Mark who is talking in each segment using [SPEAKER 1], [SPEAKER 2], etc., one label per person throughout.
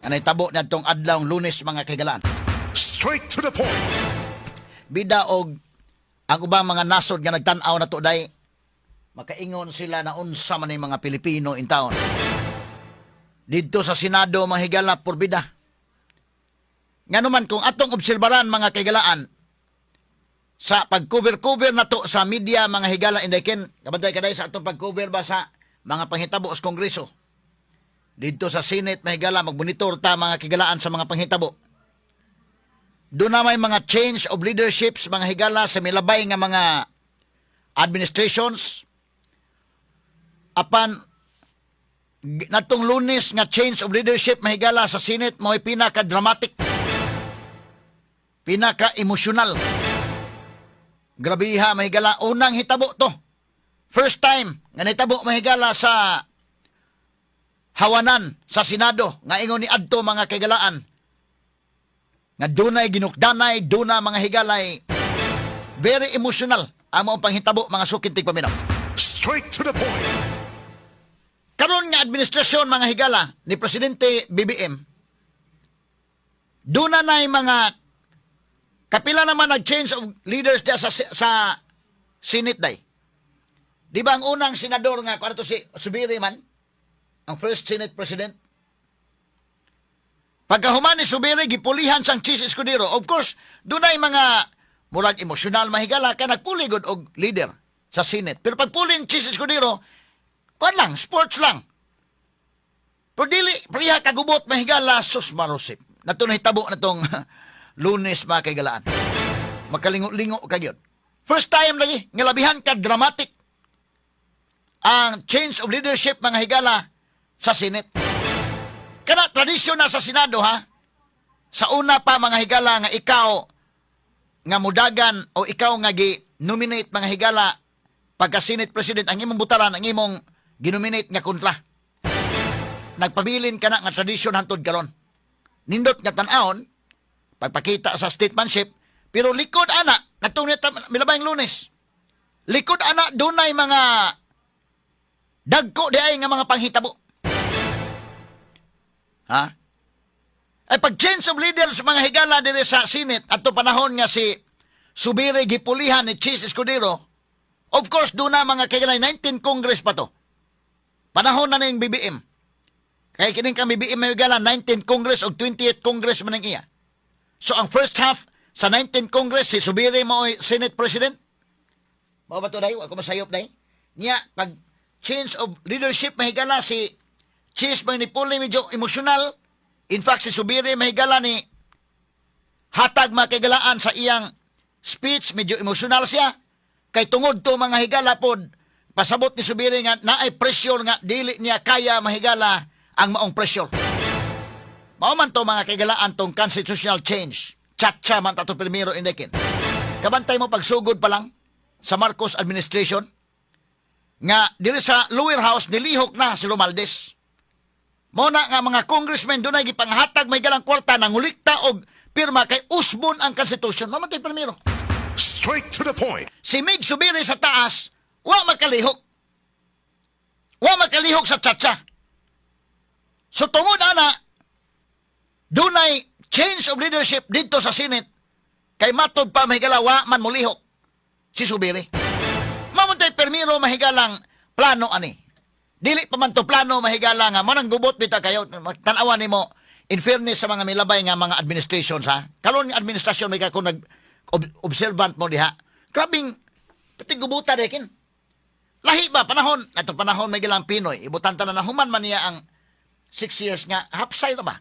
[SPEAKER 1] Nga nahitabo niadtong adlaw Lunes, mga kahigalaan.
[SPEAKER 2] Straight to the point.
[SPEAKER 1] Bida og ang ubang mga nasod nga nagtan-aw na to day, makaingon sila na unsa man yung mga Pilipino in town. Didto sa Senado, mga higala, porbida. Nga naman kung atong obserbaran, mga kahigalaan, sa pag-cover-cover na to sa media, mga higala, Inday Ken, kabantay kaday sa atong pag-cover ba sa mga panghitabo sa Kongreso. Didto sa Senate, mga higala, magmonitor ta, mga kahigalaan, sa mga panghitabo. Doon na may mga change of leaderships, mga higala, sa milabay nga mga administrations. Apan natong Lunes nga change of leadership, mahigala, sa Senate, mo'y pinaka-dramatic, pinaka-emosyonal. Grabiha, mahigala, unang hitabo to. First time nga nahitabo, mahigala, sa hawanan sa Senado nga ingon ni adto, mga kahigalaan, nga dunay ginukdanay, duna, mga higalay, very emotional ang maong panghitabo, mga suking tigpaminaw.
[SPEAKER 2] Straight to the point.
[SPEAKER 1] Karon nga administrasyon, mga higala, ni Presidente BBM, duna na mga kapila naman nag-change of leaders diya sa Senate day. Di ba ang unang senador nga kuno to si Zubiri man, ang first Senate President? Pagkahuman ni Zubiri, gipulihan sang Chiz Escudero. Of course, dunay mga murag emosyonal, mahigala, ka nagpuli gud og leader sa Senate. Pero pagpuli ni Chiz Escudero, kuan lang, sports lang. Pero dili, priha kagubot, mahigala, sus marosip. Nato nahitabo na tong Lunes, mga kahigalaan. Makalingo-lingo ka gyud. First time lagi, nga labihan ka dramatic ang change of leadership, mga higala, sa Senate. Kana tradisyon na sa Senado, ha. Sa una pa, mga higala, nga ikaw nga mudagan o ikaw nga gi-nominate, mga higala, pagka Senate President, ang imong butaran ang imong ginominate nga kontra. Nagpabilin kana nga tradisyon hantod karon. Nindot nga tan-awon pagpakita sa statesmanship, pero likod ana natong milabayng Lunes. Likod ana dunay mga dagko di ay nga mga panghitabo. Ha? Ay pag change of leaders, mga higala, diri sa Senate adto panahon nga si Zubiri gipulihan ni Chiz Escudero, of course duna, mga kailan, 19 Congress pa to. Panahon na ning BBM. Kay kining kang BBM, mga higala, 19 Congress og 28 Congress man ang iya. So ang first half sa 19 Congress, si Zubiri mo Senate President. Mao ba to day? Wa ko masayop day. Nya pag change of leadership, mahigala, si Chiz may nipuli, medyo emosyonal. In fact, si Zubiri, mahigala, ni hatag, mga kahigalaan, sa iyang speech, medyo emosyonal siya. Kay tungod to, mga higala pod, pasabot ni Zubiri nga naay pressure nga dili niya kaya, mahigala, ang maong pressure. Mao man to, mga kahigalaan, tong constitutional change. Chatcha man ta to primero, Inday Ken. Kabantay mo pagsugod pa lang sa Marcos administration nga diri sa lower house nilihok na si Romualdez. Mao na nga mga congressmen dunay gipanghatag may galang kwarta, nangulikta og pirma kay usbon ang constitution. Mao man to'y primero.
[SPEAKER 2] Straight to the point.
[SPEAKER 1] Si Migz Zubiri sa taas, wa makalihok. Wa makalihok sa tsatsa. So tungod ana, dunay change of leadership dito sa Senate kay matod pa, mahigala, wa man molihok si Zubiri. Mao man to'y permiro, mahigalang plano ani. Dili pa man to plano, mahigala, nga mo nang gubot bita kayo tan-awan nimo, in fairness sa mga milabay nga mga administrations, ha. Karon nga administrasyon may kung nag observant mo diha. Grabing pati gubuta dekin. Lahi ba panahon ato, panahon may gilang PNoy, ibutan ta na nahuman man niya ang 6 years nga hapsay na ba.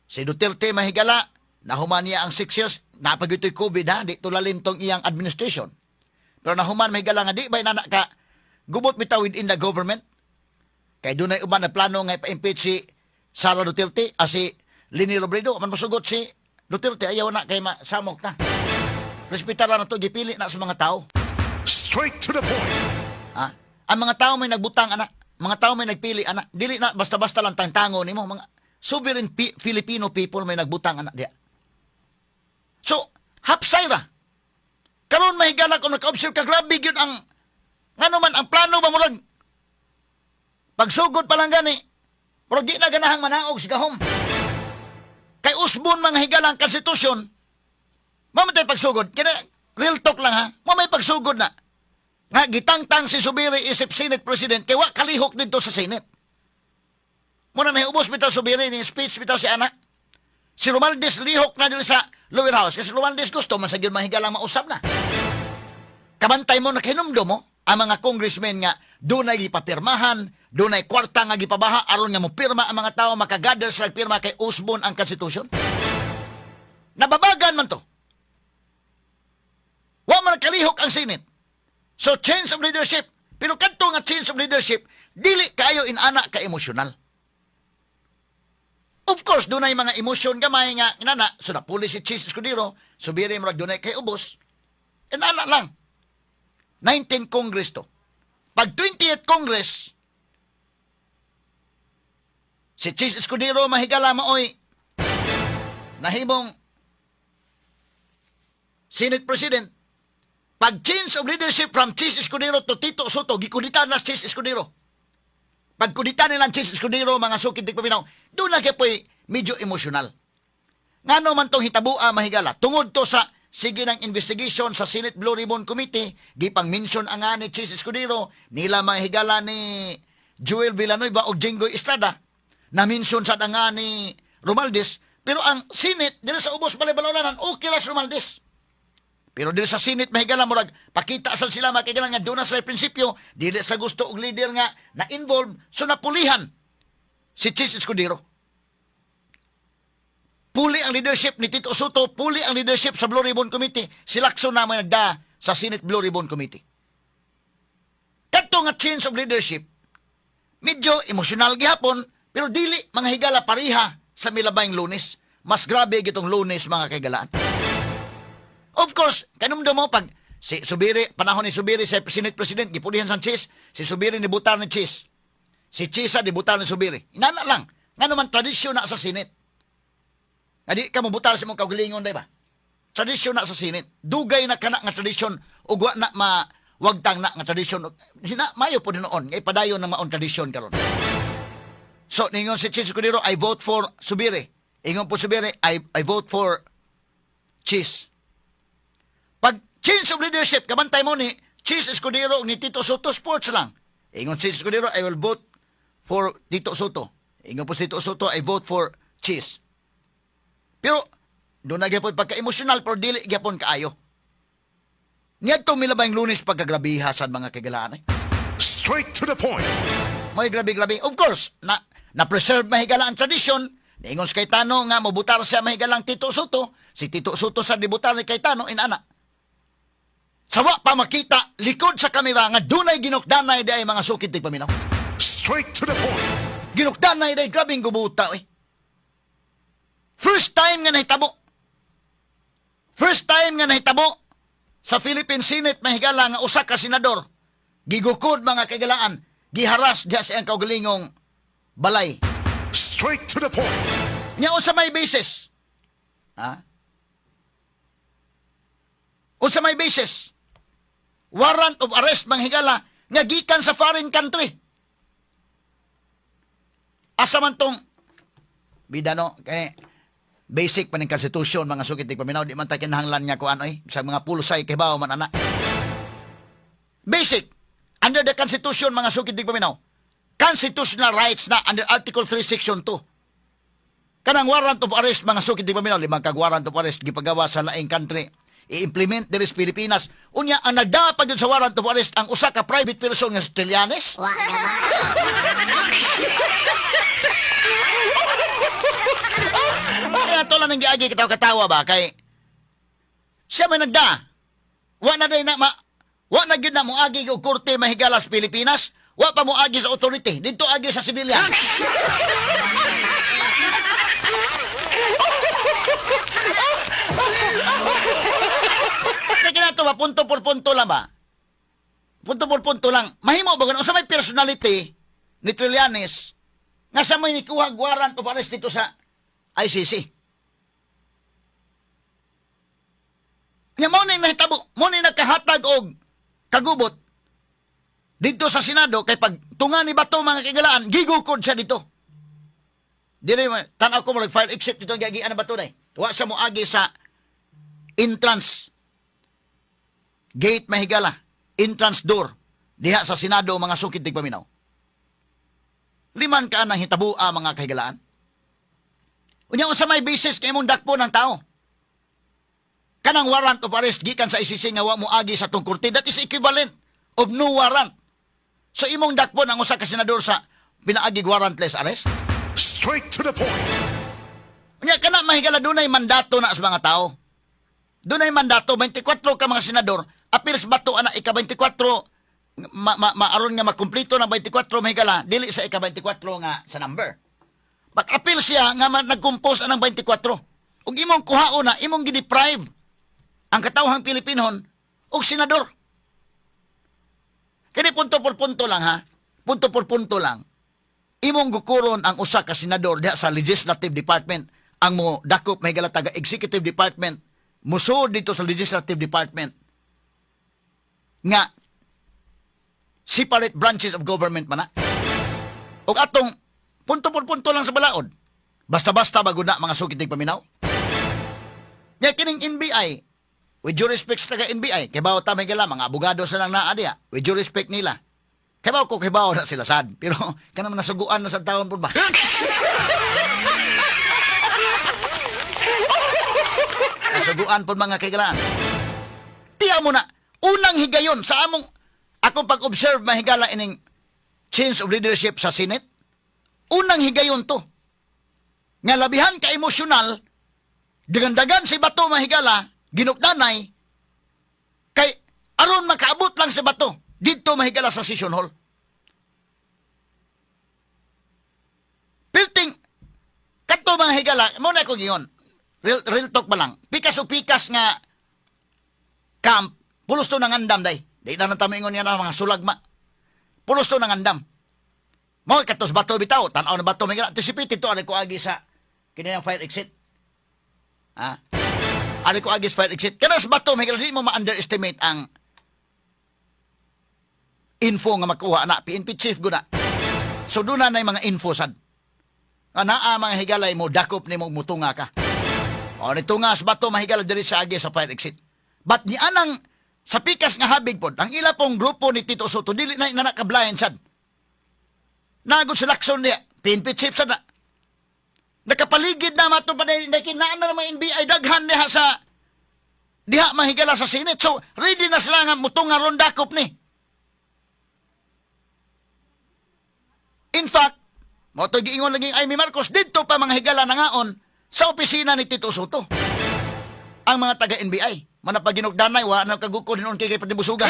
[SPEAKER 1] Si Duterte, mahigala, nahuman niya ang 6 years, napagito'y COVID ha, di tulalim tong iyang administration. Pero nahuman, mahigala, nga di ba nana ka gubot bitaw within the government? Kay dunay uban na plano nga ipa-impeach si Sara Duterte, si Leni Robredo, man mosugot si Duterte, ayaw na kay masamok na. Respetar na to, gipili na sa mga tao.
[SPEAKER 2] Straight to the point.
[SPEAKER 1] Ha? Ang mga tao may nagbutang ana, mga tao may nagpili ana, dili na basta-basta lang tangtango nimo, mga sovereign Filipino people may nagbutang ana diya. So, hapsay ra. Karon, mahigala, kung naka-observe ka, grabe gyud ang ngano man ang plano ba, murag pagsugod pa lang gani, murag di na ganahang manaog si Gahom. Kay usbon, mga higala, ang konstitusyon, mao man pagsugod. Kina, real talk lang ha, mao may pagsugod na nga gitangtang si Zubiri isip Senate President kay wa kalihok dito sa Senate. Muna na ubos bitaw Zubiri ni speech bitaw si ana. Si Romualdez lihok na dito sa lower house kasi Romualdez gusto man sa gyud, mga higala, mausab na. Kabantay mo, nakahinumdom mo ang mga congressmen nga dunay gipapirmahan, dunay kwarta nga gipabaha aron nga mopirma ang mga tao, makagather sa pirma kay usbon ang constitution. Nababagan man to. Wa man kalihok ang Senate. So change of leadership. Pero kadto nga change of leadership, dili kaayo inana ka emosyonal. Of course, dunay mga emosyon gamay nga inana, so napuli si Chiz Escudero, Zubiri murag dunay kay ubos. Inana lang. 19 Congress to. Pag 20th Congress, si Chiz Escudero, mahigala, maoy nahimong Senate President. Pag change of leadership from Chiz Escudero to Tito Sotto, gikudita na si Chiz Escudero. Pag kudita nila ang Chiz Escudero, mga sukid tigpaminaw, doon na po'y medyo emosyonal. Ngano man tong hitabua, mahigala? Tungod to sa sige ng investigation sa Senate Blue Ribbon Committee, gipang mention ang nga ni Chiz Escudero, nila, mga higala, ni Joel Villanueva o Jinggoy Estrada, na mention sa nga ni Romualdez, pero ang Senate, dili sa ubos balay-balolanan, okay ra si Romualdez. Pero dili sa Senate, mahigala, murag pakita sa sila, makigala, nga doon na sa prinsipyo dili sa gusto og leader nga na involved, so napulihan si Chiz Escudero. Puli ang leadership ni Tito Sotto, puli ang leadership sa Blue Ribbon Committee. Si Lacson na may nagda sa Senate Blue Ribbon Committee. Kadto nga change of leadership, medyo emosyonal gihapon, pero dili, mga higala, pareha sa milabayng Lunes. Mas grabe gitong Lunes, mga kaigalaan. Of course, kanumdum mo pag si Zubiri, panahon ni Zubiri sa Senate President, gipulihan sa Chiz, si Zubiri ni butar ni Chiz. Si Chiz di butar ni Zubiri. Inana lang. Nga naman tradisyon na sa Senate. Nga di ka mobutar sa imong kaugalingon, di ba? Tradisyon na sa Senate. Dugay na kana nga tradisyon ug wa na ma wagtang na nga tradisyon. Hina mayo po noon nga ipadayon ng maong tradisyon karon. So ningon si Chiz Escudero, "I vote for Zubiri." Ingon po Zubiri, "I vote for Chiz." Pag change of leadership, kabantay mo ni Chiz Escudero ug ni Tito Sotto, sports lang. Ingon Chiz Escudero, "I will vote for Tito Sotto." Ingon po si Tito Sotto, "I vote for Chiz." Pero doon na gyapon pagka-emosyonal pero dili gyapon kaayo. Niadto milabayng Lunes pagkagrabiha sa mga kagalaan eh.
[SPEAKER 2] Straight to the point.
[SPEAKER 1] May grabe-grabe. Of course, na na-preserve, mahigala, ang tradisyon. Niingon si Cayetano nga mobutar siya, mahigalang, Tito Sotto. Si Tito Sotto sa dibutar ni Cayetano, inana. Sawa pa makita likod sa kamera nga dunay ginukdanay di ay, mga sukid tigpaminaw.
[SPEAKER 2] Straight to the point.
[SPEAKER 1] Ginukdanay di ay, grabing gubuta eh. First time nga nahitabo. First time nga nahitabo sa Philippine Senate, mahigala, nga usa ka senador gigukod, mga kagalaan, giharas diha sa iyang kaugalingong balay.
[SPEAKER 2] Straight to the point.
[SPEAKER 1] Nya unsa may basis? Ha? Unsa may basis? Warrant of arrest, mga higala, nga gikan sa foreign country. Asa man tong bida no kay basic pa ning constitution, mga sukit ni paminaw, di man ta kinahanglan nga kuan oy sa mga pulsay kay bawo man ana. Basic under the constitution, mga sukit ni paminaw, constitutional rights na under Article 3 Section 2 kanang warrant of arrest, mga sukit di paminaw. Limang kag warrant of arrest gipagawa sa laing country, i-implement diri sa Pilipinas. Unya ang nagdapag yun sa warrant of arrest ang usa ka private person nga si Trillanes.
[SPEAKER 3] Wa naman.
[SPEAKER 1] Kaya to lang ang giagi katawa-katawa ba kay siya may nagda. Wa na day na ma wa na gyud na moagi og korte, mahigala, sa Pilipinas. Wa pa moagi sa authority. Didto agi sa civilian. Kaya kinato ba, punto por punto lang ba? Punto por punto lang. Mahimo ba ganun? Sa may personality ni Trillanes, nga sa may nikuha warrant of arrest dito sa ICC. Nga mao ni nahitabo, mao ni nakahatag og kagubot dito sa Senado kay pag tunga ni Bato, mga kigalaan, gigukod siya dito. Dili tan-aw ko, murag fire exit dito ang giagian na Bato day. Wa siya moagi sa entrance gate, mahigala, entrance door diha sa Senado, mga sukid tigpaminaw. Liman ka nang hitabua, mga kahigalaan. Unya, unsa may basis kay imong dakpo ng tao? Kanang warrant of arrest gikan sa ICC nga wa mo agi sa atong korte, that is equivalent of no warrant. So imong dakpo ang usa ka senador sa pinaagig warrantless arrest?
[SPEAKER 2] Straight to the point.
[SPEAKER 1] Unya kana, mahigala, dunay mandato na sa mga tao. Dunay mandato, 24 ka mga senador, appears Bato ana ika 24 ma, ma, maaron nga makumplito ng 24, mahigala, dili sa ika 24 nga sa number. But appeal siya nga nag-compose anang 24. Ug imong kuhaon na, imong gideprive ang katawhang Pilipinon og senador. Kini punto por punto lang ha. Punto por punto lang. Imong gukuron ang usa ka senador diha sa legislative department, ang mo dakop, mahigala, taga executive department musuod dito sa legislative department nga separate branches of government man na. Ug atong punto por punto lang sa balaod. Basta-basta ba gud na, mga sukit paminaw? Nya kining NBI, with due respect sa taga NBI, kay bawo ta, mahigala, mga abogado sa nang naa diha, with due respect nila. Kay bawo ko, kay bawo na sila sad. Pero kanang nasuguan na sa taon po ba? Nasuguan po, mga kaigalaan. Tiya mo na, unang higayon sa among akong pag-observe, mahigala, ining change of leadership sa Senate, unang higayon to. Nga labihan ka emosyonal, dagan-dagan si Bato, mahigala, ginukdanay, kay aron makaabot lang si Bato dito, mahigala, sa session hall. Pilting, kadto, mga higala, mo na ko giyon, real, real talk ba lang, pikas o pikas nga camp, pulos to ng andam day. Di na nang tamingon nga na mga sulagma. Pulos to ng andam. Mo katos Bato bitaw, tan-aw na Bato, mahigala, anticipated to, ari ko agi sa kiniyang fire exit. Ha? Ari ko agi sa fire exit. Kana sa Bato, mahigala, di mo ma-underestimate ang info nga makuha na PNP chief guna. So doon na mga info sad. Nga naa, mga higalay, mo dakop nimo, mutunga ka. O nito nga sa Bato, mahigala, diri sa agi sa fire exit. But ni anang sa pikas nga habig pod, ang ila pong grupo ni Tito Sotto dili na na nakablayan sad. Nagod sa Lacson niya, PNP chief sad na. Nakapaligid na mato pa na kinaan na mga NBI daghan diha sa diha, mahigala, sa Senate. So ready na sila nga mutunga ron dakop ni. In fact, mo to giingon lagi Imee Marcos didto pa, mga higala, nangaon sa opisina ni Tito Sotto ang mga taga NBI. Manapaginugdanay, wa na kagukod noon kay kay pati busuga.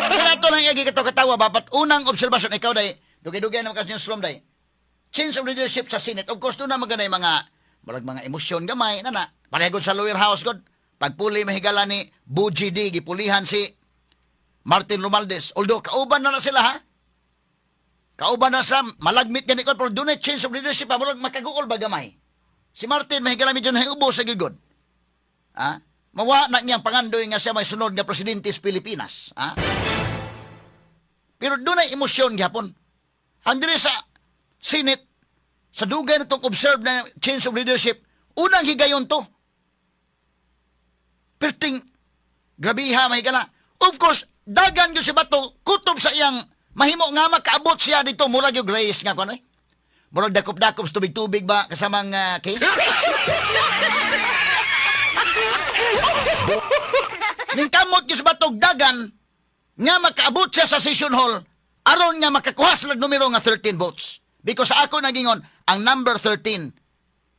[SPEAKER 1] Kaya ito lang igi kato katawa, bapat unang obserbasyon, ikaw day, dugay-dugay naman kasi newsroom day. Change of leadership sa Senate, of course, doon na maganay mga, murag mga emosyon gamay, na na. Parehagod sa lower house, god. Pagpuli, mahigala, ni Bojie Dy, gipulihan si Martin Romualdez. Although, kauban na na sila, ha? Kauban na sila, malagmit gani ko, pero doon na change of leadership, ha? Murag makaguol ba gamay? Si Martin, mahigala, medyo nahiubo sa gigod. Ha? Mawa na niyang pangandoy nga siya may sunod nga presidente sa Pilipinas. Ha? Pero doon ay emosyon gihapon. Ang diri sa Senate, sa dugay na itong observe na change of leadership, unang higayon to. Perting, grabiha, mahigala. Of course, dagan yun si Bato, kutob sa iyang mahimo nga makaabot siya dito, murag yung grace nga kuno eh. Murag dakop-dakop sa tubig-tubig ba kasamang case? Ningkamot yung sa Bato dagan nga makaabot siya sa session hall aron nga makakuha sila numero nga 13 votes. Because sa ako nagingon, ang number 13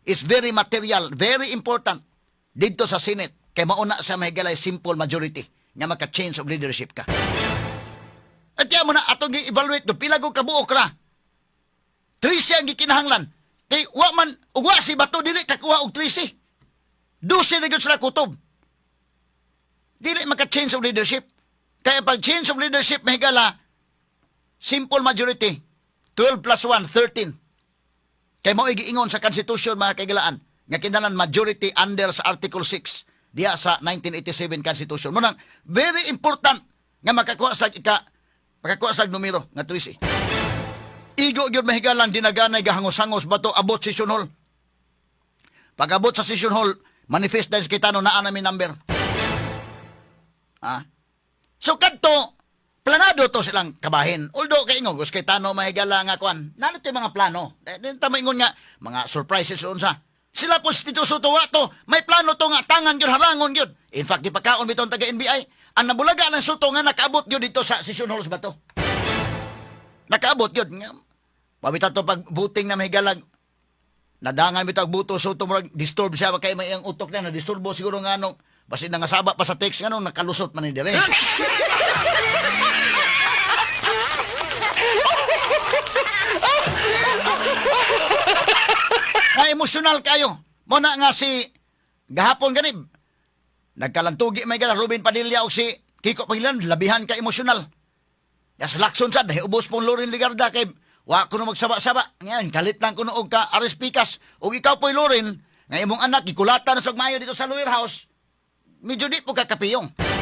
[SPEAKER 1] is very material, very important dito sa Senate. Kay mauna sa mahigalay simple majority nga maka-change of leadership ka. At yan mo na atong gi-evaluate do pila go kabuok ra. 13 ang gikinahanglan. Kay wa man ug wa si Bato dili kakuha og 13. 12 na gyud sila kutob. Dili maka-change of leadership. Kaya pag change of leadership, mahigala, simple majority, 12 plus 1, 13. Kay mao giingon sa Constitution, mga kaigalaan, nga kinahanglan majority under sa Article 6 diya sa 1987 Constitution. Munang very important Nga makakuha sa numero nga 13. Igo gyud, mahigalang, dinaganay gahangos-hangos bato abot session hall. Pag abot sa session hall, manifest dahil kita no naa namin number. Ha? So kadto planado to silang kabahin. Although kay ingog kay Tano, mahigala, nga kuan, nano to yung mga plano. Eh, di ta maingon nga mga surprises unsa. Sila po si Tito Sotto wa to, may plano to nga tangan gyud, harangon gyud. In fact, gipakaon bitaw ang taga NBI. Ang nabulaga ng Sotto nga nakaabot gyud dito sa session halls ba to. Nakaabot gyud nga. Pabita to pag voting na, mahigalag, nadangan bitaw buto Sotto, murag disturb siya kay may ang utok niya na disturbo siguro nga ano basin nangasaba pa sa text nga no nakalusot man ni dire. Nga emosyonal kayo. Mo na nga si gahapon gani nagkalantugi may gala Ruben Padilla og si Kiko Pangilinan, labihan ka emosyonal. Yas Lacson sad ubos pong Loren Legarda kay wa kuno magsaba-saba. Ngayon kalit lang kuno og ka Aris Picas og ikaw po'y Loren nga imong anak gikulatan sa mayo dito sa lower house. Medyo di po kakapiyong.